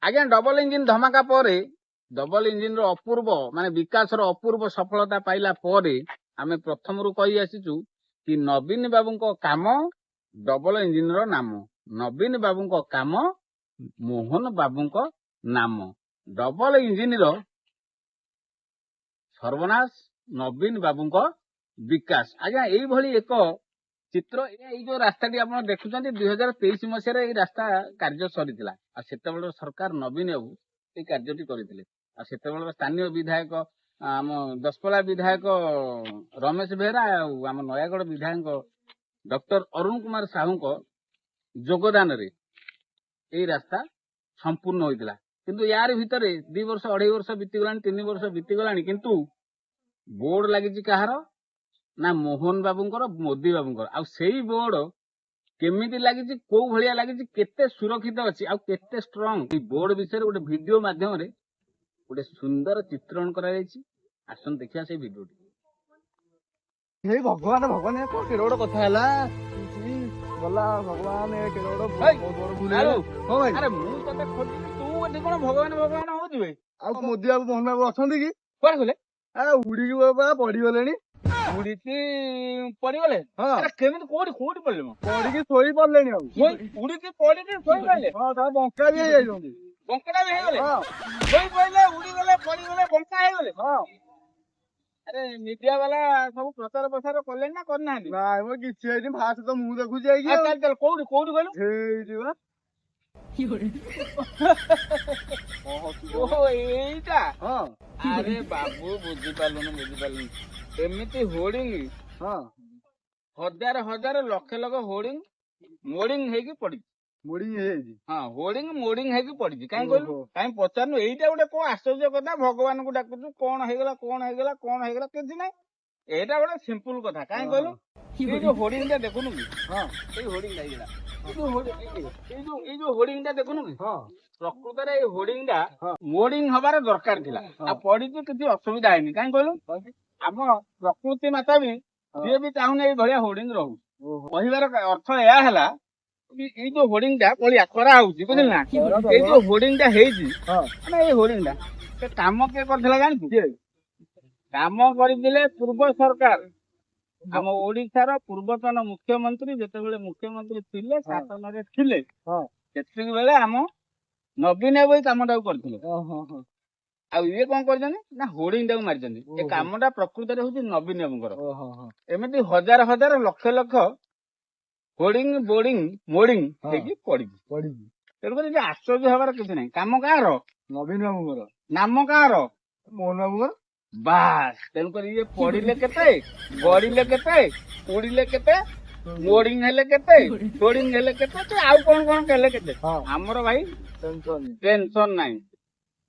ଆଜ୍ଞା, double engine ଧମାକା ପରେ, double ଇଞ୍ଜିନର ଅପୂର୍ବ ମାନେ ବିକାଶର ଅପୂର୍ବ ସଫଳତା ପାଇଲା ପରେ ଆମେ ପ୍ରଥମରୁ କହି ଆସିଛୁ କି ନବୀନ ବାବୁଙ୍କ କାମ ଡବଲ ଇଞ୍ଜିନର ନାମ, ନବୀନ ବାବୁଙ୍କ କାମ ମୋହନ ବାବୁଙ୍କ ନାମ। ଡବଲ ଇଞ୍ଜିନର ସର୍ବନାଶ, ନବୀନ ବାବୁଙ୍କ ବିକାଶ। ଆଜ୍ଞା, ଏଇଭଳି ଏକ ଚିତ୍ର। ଏଇ ଯୋଉ ରାସ୍ତାଟି ଆପଣ ଦେଖୁଛନ୍ତି, 2023 ମସିହାରେ ଏଇ ରାସ୍ତା କାର୍ଯ୍ୟ ସରିଥିଲା। ଆଉ ସେତେବେଳର ସରକାର ନବୀନ ବାବୁ ଏଇ କାର୍ଯ୍ୟଟି କରିଥିଲେ। ଆଉ ସେତେବେଳର ସ୍ଥାନୀୟ ବିଧାୟକ, ଆମ ଦଶପଲ୍ଲା ବିଧାୟକ ରମେଶ ବେହେରା ଆଉ ଆମ ନୟାଗଡ଼ ବିଧାୟକ ଡକ୍ଟର ଅରୁଣ କୁମାର ସାହୁଙ୍କ ଯୋଗଦାନରେ ଏଇ ରାସ୍ତା ସମ୍ପୂର୍ଣ୍ଣ ହୋଇଥିଲା। କିନ୍ତୁ ୟାରି ଭିତରେ 2 ବର୍ଷ, 2.5 ବର୍ଷ ବିତିଗଲାଣି, 3 ବର୍ଷ ବିତିଗଲାଣି, କିନ୍ତୁ ବୋର୍ଡ ଲାଗିଛି କାହାର ନା ମୋହନ ବାବୁଙ୍କର, ମୋଦି ବାବୁଙ୍କର। ଆଉ ସେଇ ବୋର୍ଡ କେମିତି ଲାଗିଛି, କୋଉ ଭଳିଆ ଲାଗିଛି, କେତେ ସୁରକ୍ଷିତ ଅଛି ଆଉ କେତେ ଷ୍ଟ୍ରଙ୍ଗ, ଏଇ ବୋର୍ଡ ବିଷୟରେ ଗୋଟେ ଭିଡିଓ ମାଧ୍ୟମରେ ଗୋଟେ ସୁନ୍ଦର ଚିତ୍ରଣ କରାଯାଇଛି। ଆସନ୍ତୁ ଦେଖିବା ସେଇ ଭିଡିଓଟି। ହେଇ ଭଗବାନ, ଭଗବାନ, ଏ କଣ କେଡେ ବଡ କଥା ହେଲା! ଛି, ଗଲା ଭଗବାନ, ଏ କେଡେ ବଡ ହେଇ, ବହୁତ ବଡ ଭୁଲ ଆରୁ, ହେଇଗଲା। ହଁ ଭାଇ। ଆରେ, ମୁଁ ତତେ ଖୋଜିବି, ତୁ ଏଠି କଣ ଭଗବାନ ଭଗବାନ ହଉଛୁ ବେ? ଆଉ ମୋଦି ବାବୁ, ମୋହନ ବାବୁ ଅଛନ୍ତି କି? କୁଆଡେ ଗଲେ? ଆରେ, ଉଡିକି ବାବା ପଡିଗଲେଣି। ଉଡିକି ପଡିଗଲେ? ହଁ। ଆରେ, କେମିତି, କୋଉଠି କୋଉଠି ପଡିଲେ ମ? ପଡିକି ଶୋଇ ପଡିଲେଣି ଆଉ। ଉଡିକି ପଡିକି ଶୋଇ ପଡିଲେ? ହଁ, ତା ବଙ୍କା ବି ହେଇଯାଇଛନ୍ତି। ବଙ୍କଟା ବି ହେଇଗଲେ? ହଁ। ଶୋଇ ପଡିଲେ, ଉଡିଗଲେ, ପଡିଗଲେ, ବଙ୍କା ହେଇଗଲେ? ହଁ। ଆରେ, ମିଡିଆ ବାଲା ସବୁ ପ୍ରଚାର ପ୍ରସାର କଲେଣି ନା କରିନାହାନ୍ତି? ନାଇଁ ମ, କିଛି ହେଇନି। ଫାଷ୍ଟ ତ ମୁଁ ଦେଖୁଛି ଯାଇକି। ଆଉ ଚାଲ ଚାଲ, କୋଉଠି କୋଉଠି କହିଲୁ? ହେଇଠି ବା। ଓହୋ, ଏଇଟା? ହଁ। ଆରେ ବାବୁ, ବୁଝିପାରିଲୁନି, ବୁଝିପାରିଲୁନି। ଏମିତି ହୋର୍ଡିଂ ହଜାର ହଜାର, ଲକ୍ଷ ଲକ୍ଷ ହୋର୍ଡିଂ ମୋର୍ଡିଂ ହେଇକି ପଡିଛି। ମୋଡି ହେଇଯାଇଛି। ହଁ, ହୋର୍ଡିଂ ମୋର୍ଡିଂ ହେଇକି ପଡିଛି। କାହିଁ କହିଲୁ? ଓହୋ। କାହିଁ ପଚାରୁନୁ? ଏଇଟା ଗୋଟେ କଣ ଆଶ୍ଚର୍ଯ୍ୟ କଥା, ଭଗବାନଙ୍କୁ ଡାକୁଛୁ, କଣ ହେଇଗଲା, କଣ ହେଇଗଲା, କଣ ହେଇଗଲା? କିଛି ନାହିଁ, ଏଇଟା ଗୋଟେ ସିମ୍ପଲ କଥା। କାହିଁ କହିଲୁ? ଏଇ ଯୋଉ ହୋର୍ଡିଂ ଟା ଦେଖୁନୁ କି? ହଁ। ଏଇ ହୋର୍ଡିଂ ଟା ହେଇଗଲା। ଏଇ ଯୋଉ ହୋର୍ଡିଂ ଟା ଦେଖୁନୁ କି? ହଁ। ପ୍ରକୃତରେ ଏଇ ହୋର୍ଡିଂ ଟା ମୋର୍ଡିଂ ହବାର ଦରକାର ଥିଲା। ଆଉ ପଡିଛି, କିଛି ଅସୁବିଧା ହେଇନି। କାହିଁ କହିଲୁ? ଆମ ପ୍ରକୃତି ମାତା ବି ସିଏ ବି ଚାହୁଁନି ଏଇ ଭଳିଆ ହୋର୍ଡିଂ ରହୁ। କହିବାର ଅର୍ଥ ଏହା ହେଲା କି ଏଇ ଯୋଉ ହୋର୍ଡିଂ ଟା ପଳିଆ କରାହଉଛି, ବୁଝିଲୁ ନା? ଏଇ ଯୋଉ ହୋର୍ଡିଂ ଟା ହେଇଛି, ମାନେ ଏଇ ହୋର୍ଡିଂ ଟା ସେ କାମ କିଏ କରିଥିଲା ଜାଣିଛୁ? କିଏ? କାମ କରିଥିଲେ ପୂର୍ବ ସରକାର, ଆମ ଓଡିଶାର ପୂର୍ବତନ ମୁଖ୍ୟମନ୍ତ୍ରୀ ଯେତେବେଳେ ମୁଖ୍ୟମନ୍ତ୍ରୀ ଥିଲେ, ଶାସନରେ ଥିଲେ, ସେତିକି ବେଳେ ଆମ ନବୀନ ବାବୁ ଏଇ କାମଟାକୁ କରିଥିଲେ। ଓହୋ ହୋ। ଆଉ ଇଏ କଣ କରିଛନ୍ତି ନା ହୋର୍ଡିଂ ଟାକୁ ମାରିଛନ୍ତି। ଏ କାମଟା ପ୍ରକୃତରେ ହଉଛି ନବୀନ ବାବୁଙ୍କର। ଓହୋ ହୋ। ଏମିତି ହଜାର ହଜାର, ଲକ୍ଷ ଲକ୍ଷ ହୋର୍ଡିଂ, ବୋର୍ଡିଂ, ମୋର୍ଡିଂ ହେଇକି ପଡିଛି। ପଡିଛି। ତେଣୁକରି ଏଠି ଆଶ୍ଚର୍ଯ୍ୟ ହବାର କିଛି ନାହିଁ। କାମ କାହାର? ନବୀନ ବାବୁଙ୍କର। ନାମ କାହାର? ମୋହନ ବାବୁଙ୍କର। ବାସ୍। ତେଣୁକରି ଇଏ ପଡିଲେ କେତେ, ଗଡିଲେ କେତେ, ଉଡିଲେ କେତେ, ମୋର୍ଡିଂ ହେଲେ କେତେ, ହୋର୍ଡିଂ ହେଲେ କେତେ, କି ଆଉ କଣ କଣ ହେଲେ କେତେ, ଆମର ଭାଇ ଟେନସନ। ଟେନସନ ନାହିଁ।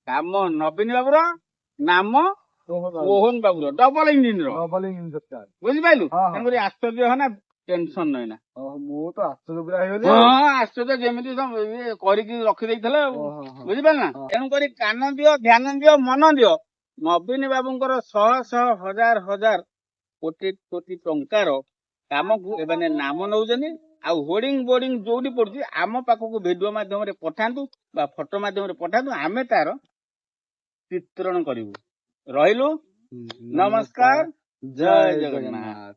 କାମ ନବୀନ ବାବୁର, ନାମ ମୋହନ ବାବୁ। ମୋହନ ବାବୁର, ଡବଲ ଇଞ୍ଜିନ ର। ଡବଲ ଇଞ୍ଜିନ ସରକାର। ବୁଝିପାରିଲୁ? ହଁ। ତେଣୁକରି ଆଶ୍ଚର୍ଯ୍ୟ ହନା, ଟେନସନ ନାହିଁ ନା। ଓହୋ, ମୁଁ ତ ଆଶ୍ଚର୍ଯ୍ୟ ପୁରା ହେଇଗଲି ଆଉ। ହଁ, ଆଶ୍ଚର୍ଯ୍ୟ, ଯେମିତି ସବୁ ଇଏ କରିକି ରଖିଦେଇଥିଲେ ଆଉ। ଓହୋ, ହୋ। ବୁଝିପାରିଲ ନା? ହଁ। ତେଣୁକରି କାନ ଦିଅ, ଧ୍ୟାନ ଦିଅ, ମନ ଦିଅ। ନବୀନ ବାବୁଙ୍କର ଶହ ଶହ, ହଜାର ହଜାର, କୋଟି କୋଟି ଟଙ୍କାର କାମକୁ ଏମାନେ ନାମ ନଉଛନ୍ତି। ଆଉ ହୋର୍ଡିଂ ବୋର୍ଡିଂ ଯୋଉଠି ପଡୁଛି, ଆମ ପାଖକୁ ଭିଡିଓ ମାଧ୍ୟମରେ ପଠାନ୍ତୁ ବା ଫଟୋ ମାଧ୍ୟମରେ ପଠାନ୍ତୁ, ଆମେ ତାର ଚିତ୍ରଣ କରିବୁ। ରହିଲୁ, ନମସ୍କାର, ଜୟ ଜଗନ୍ନାଥ।